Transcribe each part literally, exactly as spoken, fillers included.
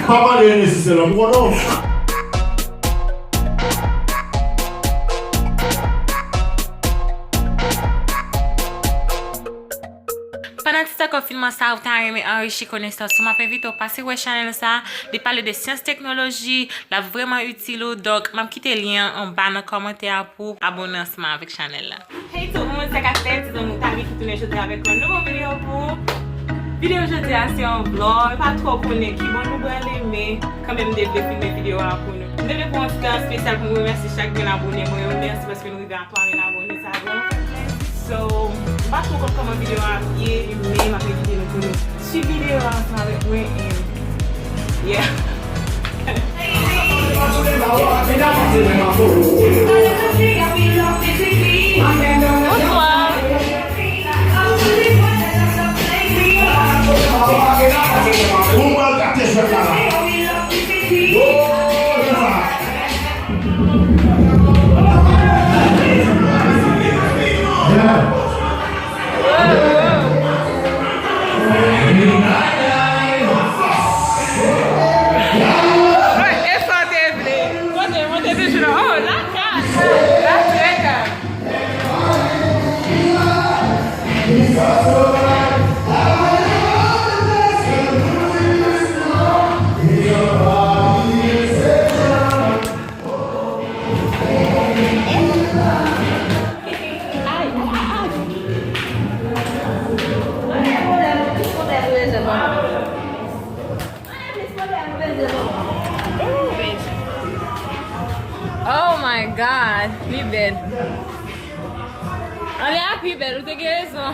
Pa pale nesesèman pou konnen w. Pandan ti tan konfinman sa a, ou ta renmen anrichi konesans ou, m ap envite w pase wè chanèl sa a. Li pale de syans teknoloji, l ap vrèman itil ou. Donk, m ap kite lyen an anba nan kòmantè a pou w abone ansanm avèk chanèl la. Hey tout moun, sa k ap fèt? Ti zanmi w Tavi ki tounen jodi avèk yon nouvo videyo pou ou. Videyo jodi a se yon vlog. Mwen pa twò konnen ki bò nou prale, men kanmenm m te vle filme videyo a pou nou. M te vle pran yon ti tan espesyal pou m remèsye chak grenn abone mwen yo. Mèsi paske nou rive a twa mil abone, sa vrèman fè m plezi. So, m pa twò konn kòman videyo a ap ye, men m ap envite nou pou nou swiv videyo a ansanm avèk mwen, and yeah. Bonswa. Ou pral gate jwèt la la. Oh, se sa. Mwen, e sa w te vle. Mwen te, mwen te toujou la. Oh, lakay. La trè ka. Oh my God, li bèl. Anlè a pi bèl, ou te gen rezon.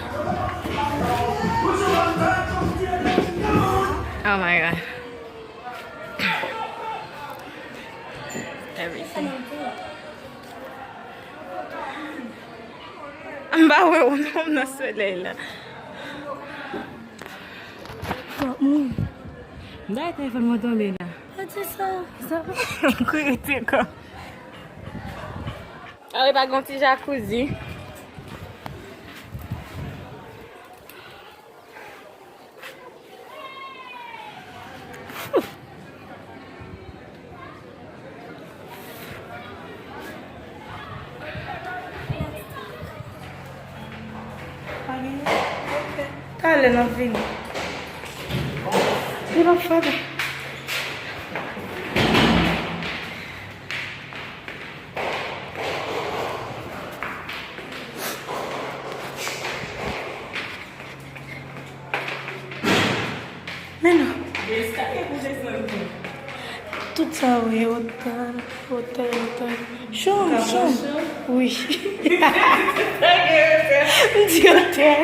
Oh my God. Everything. M pa wè w non nan solèy la. M ta telefòn mwen tonbe la. Pa di sa. Sa m kouri te kò. Ah, e pa gon ti jacuzzi. Talè n ap vini. Li p ap frape. Men non. Tout sa ou ye, otèl, otèl, otèl. Chanm, chanm. Wi. M di otèl.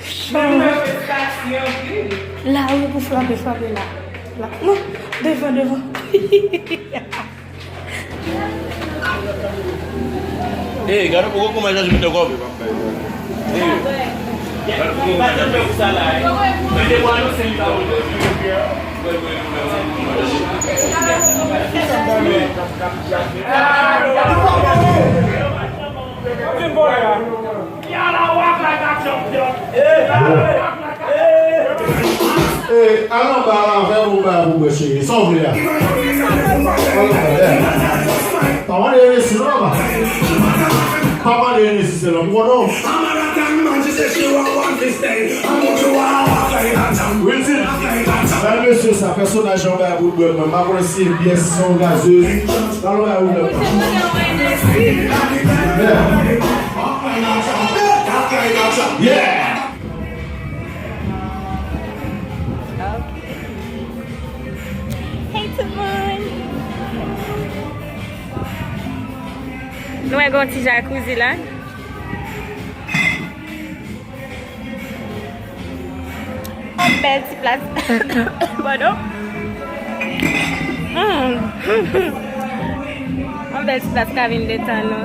Chanm. La, wi, pou frape, frape la. La. Non, devan, devan. Ey, gade poko kouman Janjou mete kòb. Ey, gade poko kouman Janjou. Ey, al anba la, fè bon bagay pou bwè, cheri. Sa w vle a? Pa mande Hennessy non, papa. Pa mande Hennessy, se lòm konnen w. Wilson, bèl mesye sa, pèsonaj an bagay pou bwè, mwen. M pa konnen si se byè, si se yon gazez. Al anba la, wi, bwè. Yeah. Yeah. Hey tout moun! Nou wè gon ti jacuzzi la. Yon bèl ti plas Bòdò. Hmm. Yon bèl ti plas k ap vin detann nou.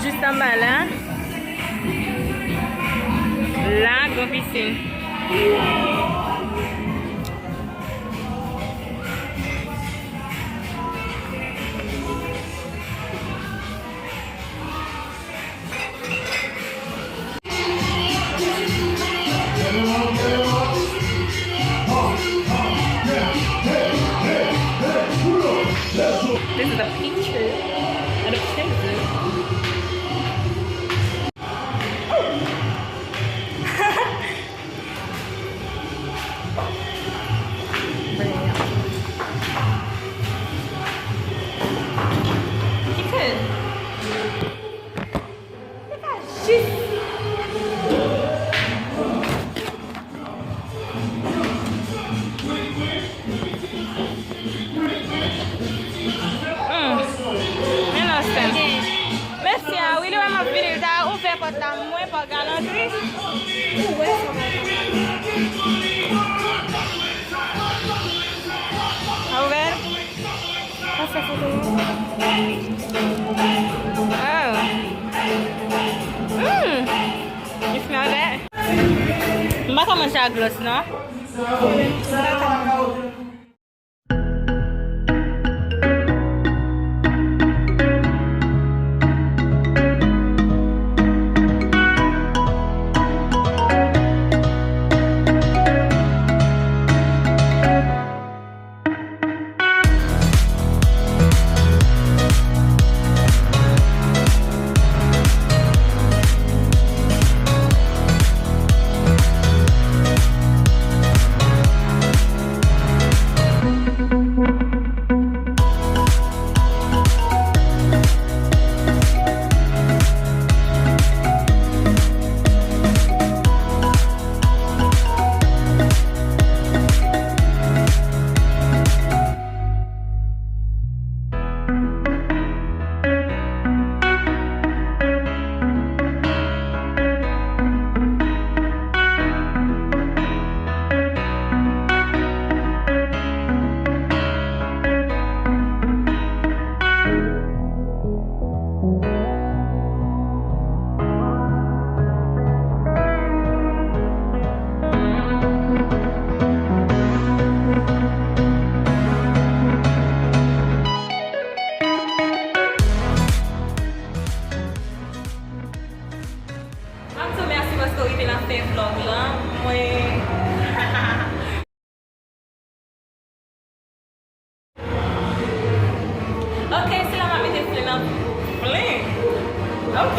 Jis anba la. La, gon pisin. This is a picture of the prison. He could. Mm. Men non, Stan. Mesye a, wi, li wè m ap vini, li ta ouvè pòt la, mwen pa galantri. A ouvè l? Pase foto yo. Oh. Mm. You smell that? M pa ka manje ak gloss, non. M ap di w mèsi paske w rive nan fen vlòg lan. Mwen. Ok, se la m ap mete fen nan fen. Ok.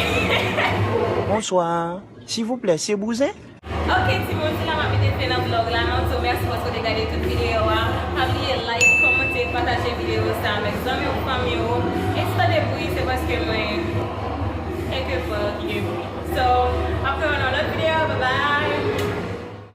Bonswa. Silvouplè, se bouzen? Ok, timoun, se la m ap mete fen nan vlòg la. M ap di w mèsi paske w te gade tout videyo a. Pa bliye like, kòmante, pataje videyo sa avèk zanmi w, fanmi w. E si w tande bri, se paske mwen kèlke pa ki gen bri. So, m ap wè w nan lòt videyo. Bye bye!